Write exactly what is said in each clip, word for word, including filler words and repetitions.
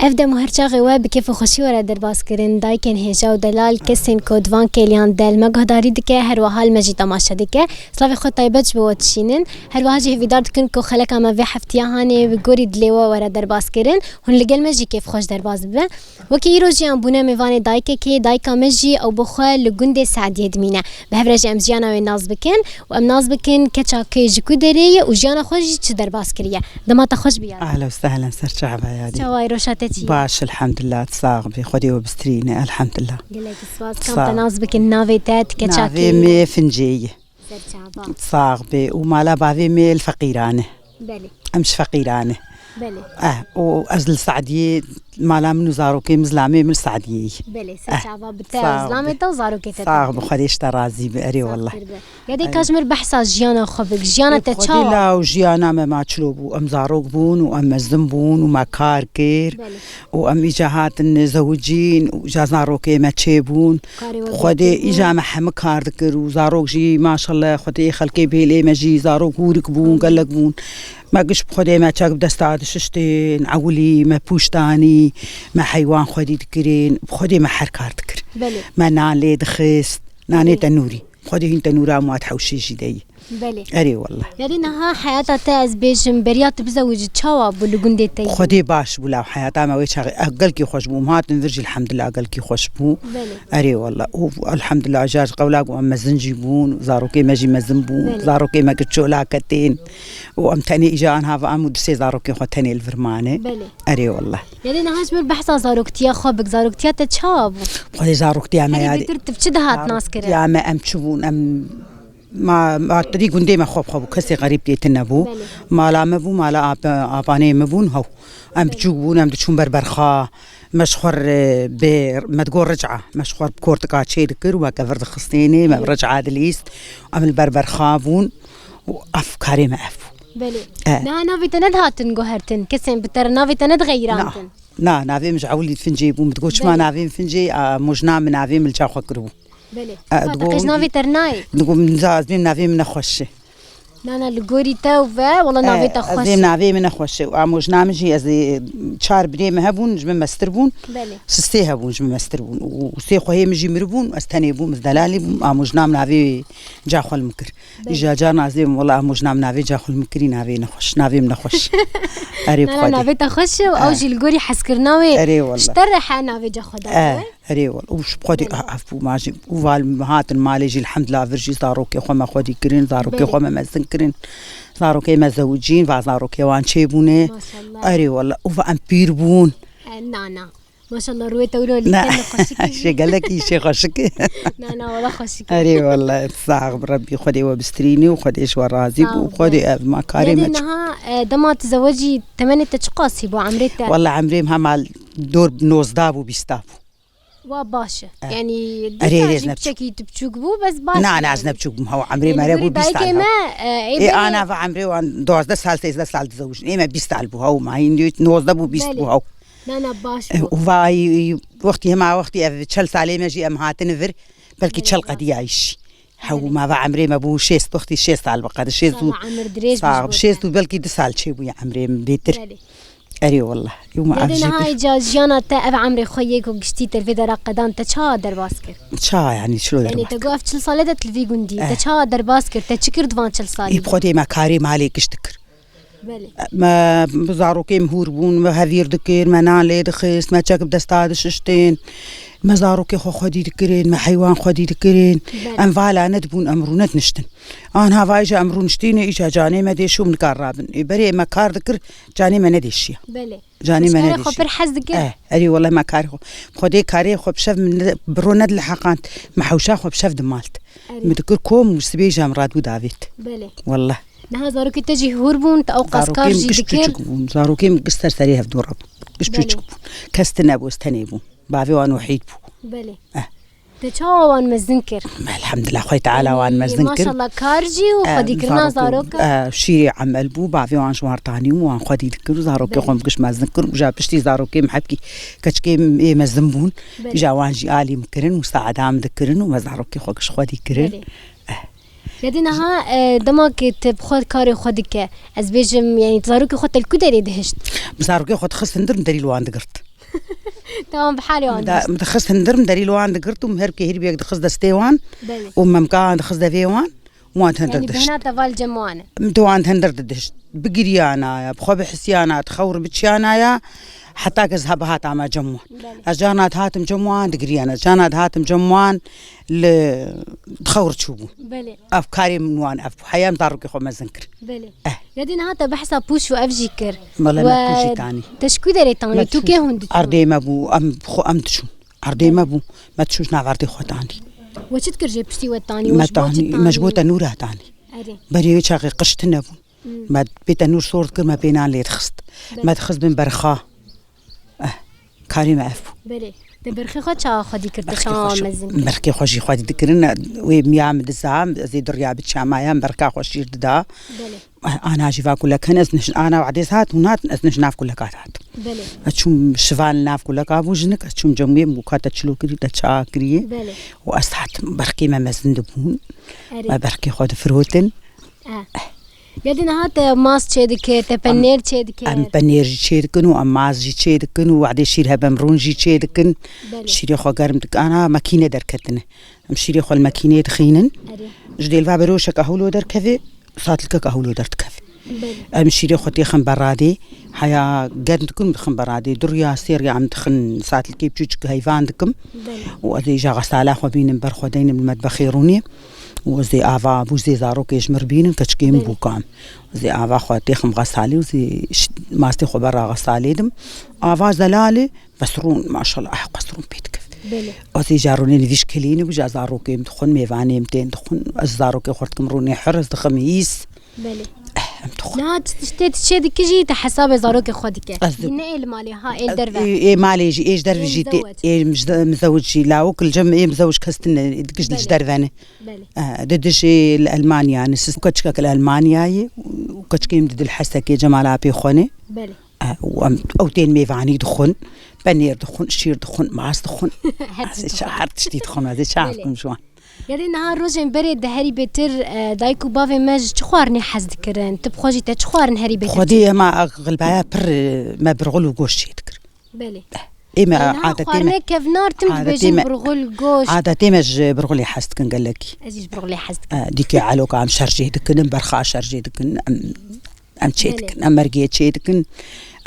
Ev dem û her çaxê we bi kêf û xweşî were derbas kirin. Dayikên hêja û delal, kesên ku di van kêliyan de li me guhdarî dike, her wiha li me jî temaşe dike. Slavê xwe taybet ji bo we dişînin. Her wiha jî hêvîdar dikin ku xeleka me vê heftiya hanê bi gorî dilê we were derbas kirin. Hûn li gel me jî kêfxweş derbas bibe. Wekî îro jî em bûne mêvanê dayikekê, dayika me jî ew bi xwe li gundê Seediyê dimîne. Bi hev re jî em jiyana wê nas bikin û em nas bikin keça kê ji ku derê ye û jiyana xwe jî çi derbas kiriye. Dema te xweş biyar. Ehlen sehlen, ser çava yadî. Çawa ye, roşa te çi ye? Baş, elhamdulillah, sax bî, Xwedê we bistirîne, elhamdulillah. Gelekî spas. Kam te nas bikin, navê te, ti keça kê? Navê me Fincê ye. Ser çava. Sax bê. Û mala bavê me li Feqîran e. Belê. Em ji Feqîran e. Belê. Eh, û ez li Seediyê, mala min û zarokê min, zilamê min li Seediyê ye. Belê, ser çava bi te, zilamê te û zarokê te. Sax bî, Xwedê ji te razî be. Erê wallah. Yadê ka ji mir behsa jiyana xwe bik, jiyana te çawa? Law jiyana me ma çilo bû, em zarok bûn û em mezin bûn û me kar kir. Belê. û em îca hatin zewicîn û îca zarokê me çêbûn. Xwedê îca me hemî kar dikir û zarok jî maşallah Xwedê xelkê bêlê me jî zarok hûrik bûn, gelek bûn. Me giş bi Xwedê me çek bi desta dişiştên, ewilî me pûş danî, me heywan xwedî dikirin, bi Xwedê me her kar dikir. Belê. Me nan lê dixist, nanê tenûrî. Xwedê hîn tenûra wan di hewşê jî de yî. Belê. Erê wallah. Yanî niha heyata te, ez bêjim, beriya tu bizewicî çawa bû li gundê te yî? Xwedê baş bû, law heyata me wê çaxê, eh, gelkî xweş bû. Em hatin vir jî elhamdulillah gelkî xweş bû. Belê. Erê wallah. Û elhamdulillah, îcar qewla ku em mezin jî bûn, zarokê me jî mezin bûn, belê, zarokê me giş çola ketên. Û em tenê îcar aniha ve em û du sê zarokê xwe tenê li vir mane. Belê. Erê wallah. Yanî niha ji mir behsa zaroktiya xwe bik, zaroktiya te çawa bû? Xwedê zaroktiya me yadî. Bêtir tu bi çi dihat naskirin? Zaroktiya me em çi bûn, em Ma, ma tedî gundê me xwe bi xwe bû, kesê xerîb tê tune bû. Belê. Mala me bû, mala ap-, apanê me bûn, hew. Em, belê, biçûk bûn, em diçûn ber berxa. Me ji xwe re, bê, me digot rica. Me ji xwe bi kortika çê dikir û me kevir dixistênê, me, belê, rica dilîst. Em li ber berxa bûn û ev karê me ev bû. Belê. E. Niha navê te nedihatin guhertin, kesên bi te re navê te nedigeyirantin? Na, na, navê min ji ewilî Fincê bû. Min digot çima, belê, navê min Fincê, a, mojna min navê min li çav xwe kiribû. Belê. E, digo, te qij navê te nayê? Digo, min za, ez bêm navê min nexweş e. Na, na, li gorî te û ve, wela, e, navê te xweş e. Ez bêm navê min nexweş e. Û amojna min jî ez ê çar birê min hebûn, ji min mestir bûn. Belê. Sê hebûn, ji min mestir bûn. Û sê xwehê min jî miribûn, ez tenê bûm, ez delalî bûm. Amojna min navê ca xwe li min kir. Belê. Îja carna ez dêbim, wela amojna min navê ca xwe li min kirî, navê nexweş, navê min nexweş. Erê, na, na, bi Xwedê. Navê te xweş e û ew, e, jî li gorî hezkirina wê, erê, wela, ji te re he navê ca xwe da, e, wê. Erê wala. Û ji bi Xwedê, belê, a, ev bû ma jî. Û val hatin malê jî, elhamdulillah, vir jî zarokê xwe me xwedî kirin, zarokê, belê, xwe me mezin kirin. Zarokê me zewicîn, va zarokê wan çêbûne. Maşallah. Erê wala. Û va em pîr bûn. E, na, na. Maşallah, rûyê te wilo lî, na, te ne xweşik e. Şê gelekî şê xweşik e. Na, na, wala xweşik e. Erê wala, sax bi Rebbî, Xwedê we bistirînî û Xwedê ji we razî bû. Sağ ol. Xwedê ev ma karê me. Yadê niha, e, dema tu zewecî temenê te çiqasî bû, emrê te? Wala emrê min hema dor nozdeh bû, bîsta bû. Wa baş e. Eh. Yanî, erê, dîsa rêz jî ne piçekî tu biçûk bû, bes baş e. Na, na, ez ne biçûk bûm, hew emrê me re bû bîst sal, hew. Ê, ana va emrê wan duwazdeh sal, sêzdeh sal dizewicin. Ê me bîst sal bû, hew, ma hîn dî nozdeh bû, bîst bû, hew. Na, na, baş bû. Eh, û va, wextî hema wextî ev çel salê me jî em hatine vir, belkî çel qediyayî jî. Hew, belê, ma va emrê me bû şêst, wextî şêst sal bi qed, şêst û, sax, şêst û belkî du sal çêbûye emrê min bêtir. Belê. Erê wallah. Yuma. Yadê niha îca jiyana te, ev emrê xwe yê ku giştî te vê dera qedan, te çawa derbas kir? Çawa yanî, çilo derbas kir? Yanî te got ev çil sale de tu li vî gundî. Eh. Te çawa derbas kir? Te çi kir di van çil salî? Ê bi Xwedê me karê malê giş dikir. Belê. Me, zarokê min hûr bûn, me hevîr dikir, me nan lê dixist, me çek bi desta dişiştên. Me zarokê xwe xwedî dikirin, me heywan xwedî dikirin. Belê. Em vala nedibûn, em rû nediniştin. Anha vay jî em rûniştînê, îca canê me dêşo, min kar rabin. Ê berê me kar dikir, canê me nedêşiya. Belê. Canê me nedêşiya. Ji karê xwe pir hez dikir? Eh, erê wele me karê xwe. Xwedê karê xwe bi şev min ne, bi ro nediliheqand. Me hewşa xwe bi şev dimalt. Erê. Min dikir kom û sibê jî em radibû davêt. Belê. Wele. Niha zarokê te jî hûr bûn, te ew qas kar jî dikir? Zarokê min giş piçûk bûn. Zarokê min giş ser serê hevdû re bûn. Giş piçûk bûn. Belê. Kes tune bû, ez tenê bûm. Bavê wan wehîd bû. Belê. Eh. Te çawa wan mezin kir? Elhamdulillah, Xwedê Teala wan mezin kir. Yanî, maşallah, kar jî û, eh, xwedîkirina zarok, zarokan. Eh, şîrê emel bû, bavê wan ji wan tanî û wan xwedî dikir û zarokê xwe min giş mezin kir û ja piştî zarokê min hebkî keçikê min ê mezin bûn. Belê. Ja wan jî alî min kirin, musaeda min dikirin û me zarokê xwe giş xwedî kirin. Belê. Eh. Yadê niha, eh, dema ku te bi xwe karê xwe dike, ez bêjim, yanî zarokê xwe te li ku derê dihişt? Bi zarokê xwe dixistin dir, min derî li wan digirt. Tamam, bi halê wan Da- dixist hindir, min derî li wan digirt û min her kehîr biyek dixist destê wan. Belê. Û memka wan dixist devê wan. Wan tendir Yani dişt. Bihna te val cem wan e. Min tu wan tendir didişt. Bigiriyana ya, bi xwe bihisiyana, dixewr biçiyana ya. Heta ke ez heba hat ama cem wan. Belê. Ez carna dihatim cem wan digiriyan. Ez carna dihatim cem wan li dixewr çûbûn. Belê. Ev karê min wan ev bû. Heya em zarokê xwe mezin kir. Belê. Eh. Ya dî niha te behsa pûş û ev jî kir. Wele me pûşî tanî. Te ji ku derê tanî? Tu kê hûn diçûn? Erdê me bû, em xwe em diçûn. Erdê me bû, me diçûn ji nav erdê xwe tanî. We çi dikir jê piştî we tanî? Me tanî, me ji bo tenûra tanî. Erê. Berê wê çaxê qiştine bûn. Hmm. Me pê tenûr sor dikir, me pê nan lê dixist. Belê. Me dixist bin berxa. Eh, karê me ev bû. Belê. Te berxê xwe çawa xwedî kir, te çawa mezin kir? Berxê xwe jî xwedî dikirin, wê miya min diza, ez ê diriya biçama ya, berxa xwe şîr dida. Belê. Ana jî va kulek hene, ez niş-, ana wadêz hat, hûn hatin, ez niş nav kuleka hatim. Belê. Ez çûm şivan li nav kuleka bû jinik, ez çûm cem wê, min got, ka te çilo kirî, te çawa kirî? Belê. Û ez hatim, berxê me mezin dibûn. Erê. Me berxê xwe difirotin. Eh. Ya dî niha te mas çê dike, te penêr çê dike? Em penêr jî çê dikin û em mas jî çê dikin û wadê şîr hebe em rûn jî çê dikin. Belê. Şîrê xwe germ dikin. Ana makîne derketine. Em şîrê xwe li makîneyê dixînin. Erê. Ji dêlva beroşeke hewlo derkeve, satilkeke hewlo derdikeve. Belê. Em şîrê xwe têxin beradê, heya germ dikin û dixin beradê. Du riya sê riya em dixin satilkê biçûçik heyvan dikim. Belê. Û ez ê îja xesala xwe bînim, ber xwe deynim li metbexê rûnê. Û ez ê ava bû zê zarokê ji mir bînin, keçikê min Belê. Bû kam. Ez ê ava xwe têxim xesalê û zê ş-, mastê xwe berra xesalê dim. Ava zelalê, Bes rûn, maşallah, eh, qas rûn pê dikevt. Belê. Ez ê ja rûnên vî şkelî ne, ja zarokê min dixwin, mêvanê min tên dixwin. Ez zarokê xwe dikim rûnê hir, ez dixim hîs. Belê. Eh, em dixwin. Niha tu tiştê tu çê dikî jî te hesabê zarokê xwe dike. Ez Jî ne ê li malê, ha, ê li derve. Ê, ê malê jî, ê ji derve Ê jî tê, mizewec. Ê mizde-, mizewec jî. Lawik li cem ê mizewec kes tine, dikiş li ji Belê. Derve ne. Belê. Eh, di dişê li Elmanya ne, siz keçikek li Elmanyayê, û keçikê min di dil hesekê Cemal apê xwe ne. Belê. E, û em, ew tên mêvanî dixwin, penêr dixwin, şîr dixwin, mas dixwin. Her tişt dixwin. Her tiştî dixwin, ez ê çav Belê. Bikim ji wan. Yanî niha rojên berê de herî bêtir, e, dayik û bavê me ji çi xwarinê hez dikirin? Tu bi xwe jî te çi xwarin herî bêtir Xwedî çêdikir? Ema xilbaya pir, e, me birxul û goşt çêdikir. Belê. Ê me Yanî niha adetê me, xwarine kevnar tim adetê dibêjin me, birxul, goşt. Adetê me ji birxulê hez dikin gelekî. Ez jî ji birxulê hez dikim. E, dîkê eloka em şerjê dikin, em berxa şerjê dikin, em Em çê Belê. Dikin, em mergê çê dikin,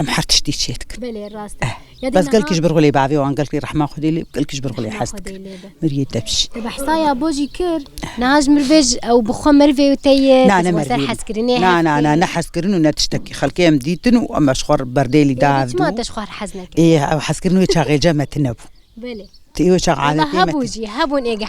em her tiştî çê dikin. Belê, rast e. Eh, Ya dî bes niha gelkî ji birxulê bavê wan gelkî rehma Xwedê lê, gelkî ji birxulê Rehma hez Xwedê dikin. Lê be. Miriyê te bişî. Te behsa ya bo jî kir. Niha ji mir bêj ew bi xwe merivê te ye, Na, te ne ji wan ser merivê. Hezkirinê Na, na, na, hezkirin. Ne hezkirin û ne tiştekî. Xelkê em dîtin û em ji xwe berdêlî Ê, dav çima dû. Te ji xwe hez nekir? Ê, ew hezkirin wê çaxê cem me tine bû. Belê. Tê wê çax Wala adetê me hebû tine. Jî, hebûn êgeh.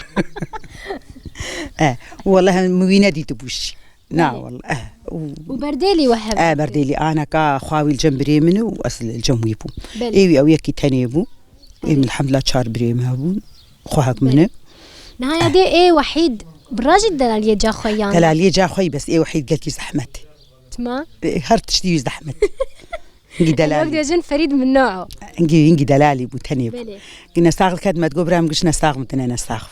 Eh, wala min wî nedîtibû jî. Na Belê. Wala. Eh, û Û berdêlî we hev. Eh, berdêlî aneka xwawî li cem birê min û ez li cem wî bûm. Belê. Ê wî ew yekî tenê bû. Ê Belê. Min elhamdulillah çar birê min hebûn. Xwehek min Belê. E. Niha ya dê ê wehîd bira jî delaliyê ca xwe yan? Delaliyê ca xwe bes ê wehîd gelkî zehmet. Çima? Ê, her tiştî wî zehmet. Hingî delal. Wek dibêjin Ferîd min no. Hingî, hingî delalî bû, tenê bû. Belê. Hingî nesax diket me digot bira min giş nesax min tine nesax.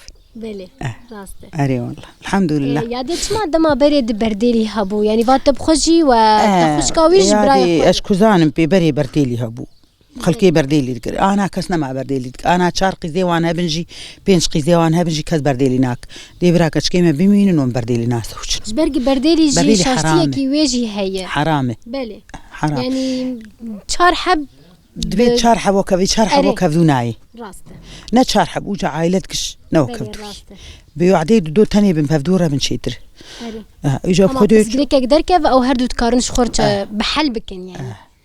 Belê, Eh. Rast e. Erê wala. Elhamdulillah. E, ya dê çima dema berê di berdêlî hebû? Yanî va te bi xwe jî we te Eh, xwişka wî ji ya birayê dê xwe. Ez kuzanim pê berê berdêlî hebû. Xelkê berdêlî dikir. Ana kes nema berdêlî dikir. Ana çar qîzê wan hebin jî, pênc qîzê wan hebin jî kes berdêlî nak. Dê bira keçikê me bimînin û em berdêlî nasewçin. Ji ber ki berdêlî jî Berdêlî şaştiyekî heram e. Wê jî heye. Heram e. Belê. Heram. Yanî çar heb Dibê çar hebo kevî, çar hebo Erê. Kevdû nayê. Rast e. Ne çar heb, uca aile dikiş, ne o Belê, kevdû. Rast e. Bi wadê du do tenê bin pevdû re bin çêtir. Erê. Ha, uca Ama xwedê pirsgirêkek derkeve ew her du dikarin ji xwe re çi Eh. Bi hel bikin yani.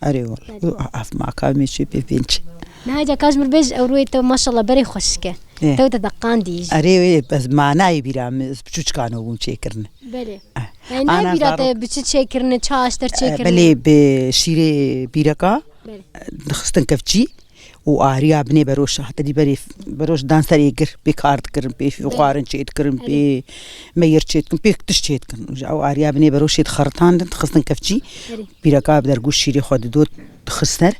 Eh. Erê wala. Erê. Af maka me çê pê pênç. Niha ca ka ji mir bêj ew rûyê te maşallah berê xweşik e. Ê. Tew te deqandî jî. Erê wê, bes manayê bîra min, ez piçûçikan bûm çêkirine. Belê. Eh. Yani Ana nayê bîra zarok- te bi çi çêkirine, çi aşter Eh, çêkirine? Belê bi şîrê bîreka, Belê. Dixistin kevçî û ariya binê beroşa, heta dî berê beroş dan serê gir, pê kar dikirin, pê Belê. Xwarin çê dikirin, Erê. Pê meyir çê dikirin, pê tişt çê dikirin. Ji ew ariya binê beroşê dixeritandin, dixistin kevçî, Erê. Bîreka bi dergû şîrê xwe dido, dixist ser.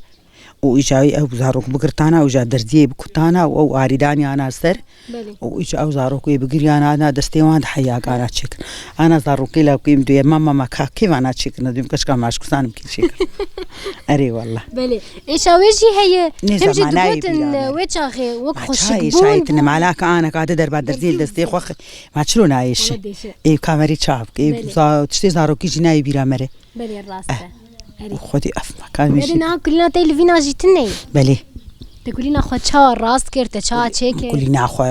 û îca wî ew zarok bigirtana û îca derziyê bikutana û ew arîdanî ana ser. Belê. Û îca ew zarok wê bigiriyana ana destê wan de heyakana çêkir. Ana zarokê lawkê min duyê, "Mama, ma ka kê vana çêkirine?" Duyum, "Keşka maşkusanim kê çêkir." Erê wallah. Belê. Êşa wê jî heye. Nê Hem jî zamanayê digotin bîra me. Wê çaxê wek Ma ça êşayê tine xweşikbûn. Malaka ana ka de derba derziyê Derziyê destê xwe xi-, ma çilo nayêşe. Wala dêşe. Ê kamerî çap. Ê Belê. za-, tiştê zarokî jî nayê bîra mere. Belê rast e. Erê. Xwedî ev makan Erê wî niha kulîna te li vîna jî tune ye. Belê. Te kulîna xwe ça rast kir, te ça çêkir? Kulîna xwe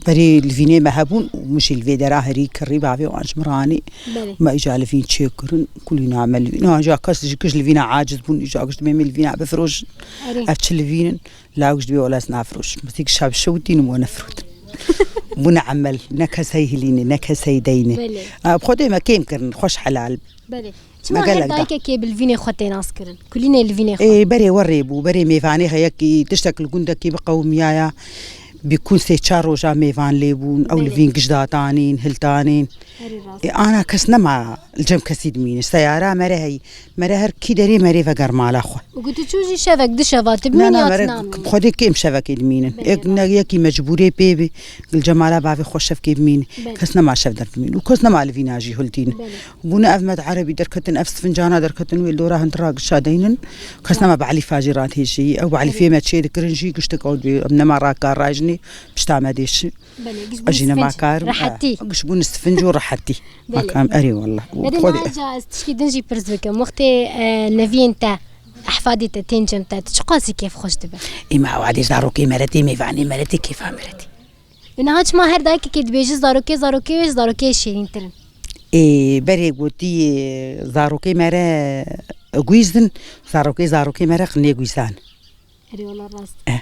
berê li vînê me hebûn û min jî li vê dera herî kirî bavê wan ji min ranî. Belê. Me îca li vîn çêkirin, kulîna me li vîn. Ancak kes ji giş li vîna aciz bûn, îca giş dibê me li vîna bifirojin. Erê. Ev çi li vîn in? Law giş dibê wala ez nafirojim. Mizî giş şev şewitînim we nefirotin. Bûne emel, ne kes hey hilîne, ne kes hey deyne. Belê. A, bi Xwedê me kêm kirin, xweş helal. Belê. Çima Me her gelek da. dayikekê bi li vînê xwe tê nas kirin? Kulînê li vînê xwe. Ê, berê we rê bû, berê mêvanê heyekî, tiştek li gundekî biqewimiyaya, bi kun sê çar roja mêvan lê bûn, ew li Belê. vîn giş datanîn, hiltanîn. Erê rast. Ê, ana kes nema li cem kesî dimîne. Seyara mere heyî, mere her kî derê merê veger mala xwe. Û ku tu çû jî şevek, du şeva tu Na, bimînî na, ya mere tu namînî. Xwedê kêm şevekê dimînin. Belê, Êk ne rast. yekî mecbûrê pê bî, li cem mala bavê xwe şevkê bimîne. Belê. Kes nema şev derdimîn. Û kes nema li vîna jî hiltîne. Belê. Bûne ev me di erebî derketin, ev sifincana derketin, wê li dora hundir ra gişa deynin. Kes nema bi elîfa jî radhêjî. Ew bi elîfê Erê. me çê dikirin jî, giştek ew dibê, em nema rakar rajinê, pişta me dêşi. Belê, giş bûn Jî nema sifinc. kar, Rehetî. e, giş bûn sifinc û rehetî. Belê. Makam, erê wallah. Û Erê Xwedê. niha ca ez tişkî din jî pirs bikim. Wextê, e, neviyên te, ehfadê te, tên cem te, tu çiqasî kêfxweş dibe? Ê me ew adê zarokê me re tê, mêvanê me re tê, kêfa me re tê. Û niha çima her dayikekê dibêje zarokê, zarokê wê ji zarokê şêrîntir in? Ê, berê gotî, zarokê me re guîz din, zarokê, zarokê me re xinê guîzan. Erê wala rast. Eh,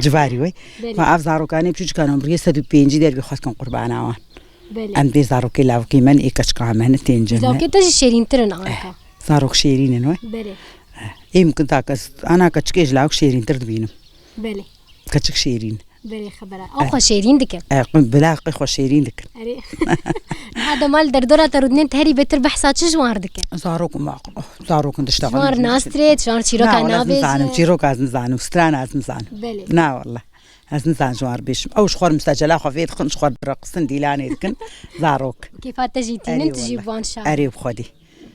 civarî wê. Belê. Ma ev zarokanê piçûçikan omriyê sed û pêncî dervî xwestin qurbana wan. Belê. Em dê zarokê lavkê me, ê keçika me ne, tên cem me. Lavkê te jî şêrîntir in anka. Eh, zarok şêrîn in wê. Belê. Eh, ê mimkin ta kes, ana keçikê ji lavk şêrîntir dibînim. Belê. Keçik şêrîn. Berê xebera. Ew xwe şêrîn dikin. E, bila qey xwe şêrîn dikin. Erê. Niha dema li derdora te rûdinên te herî bêtir behsa çi ji wan re dike? Zarok ma, oh, zarok in dişta Ji wan re nas dirêt, ji wan re çîroka nabêje. Na, wala ez nizanim, çîroka ez nizanim, strana ez nizanim. Belê. Na, wala. Ez nizanim ji wan re bêjim. Ew ji xwe re mistecela xwe vê dixin, ji xwe re direqisin, dîlanê dikin. Zarok. Kêfa te jî tînin, Erê tu jî wala. bi wan şa. Erê bi xwedî.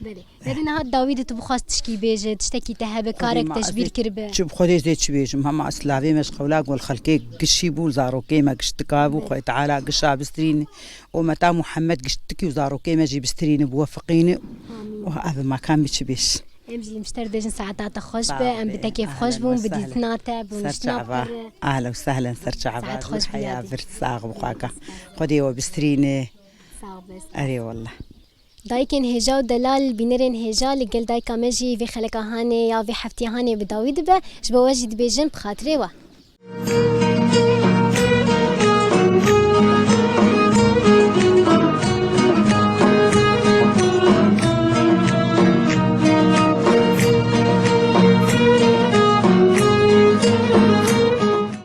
Belê. Lê niha dawî de tu bixwast tişkî bêje, tiştekî te hebe, karek te ji bîr kiribe. Çi bi Xwedê zê çi bêjim, hema silavê me ji qewla gol xelkê gişî bû, zarokê me giştika bû, Xwedê Teala gişa bistirîne. Ometa Muhammed giştikî û zarokê me jî bistirîne, biwefiqîne. Amîn. Oh, ev makan bi çi bêj. Em jî ji te re dibêjin saeta te xweş be, em bi te kêfxweş bûn, bi dîtina te, bi niştina te re. Ahlen we sehlen, ser çava. Saet xweş bî heya vir, sax bi xwe ka. Xwedê we bistirîne. Sax be. Erê wallah. Dayikên hêja û delal, bînerên hêja, li gel dayika me jî vê xeleka hanê ya vê heftiyê hanê bi dawî dibe. Ji bo we jî dibêjin bi xatirê we.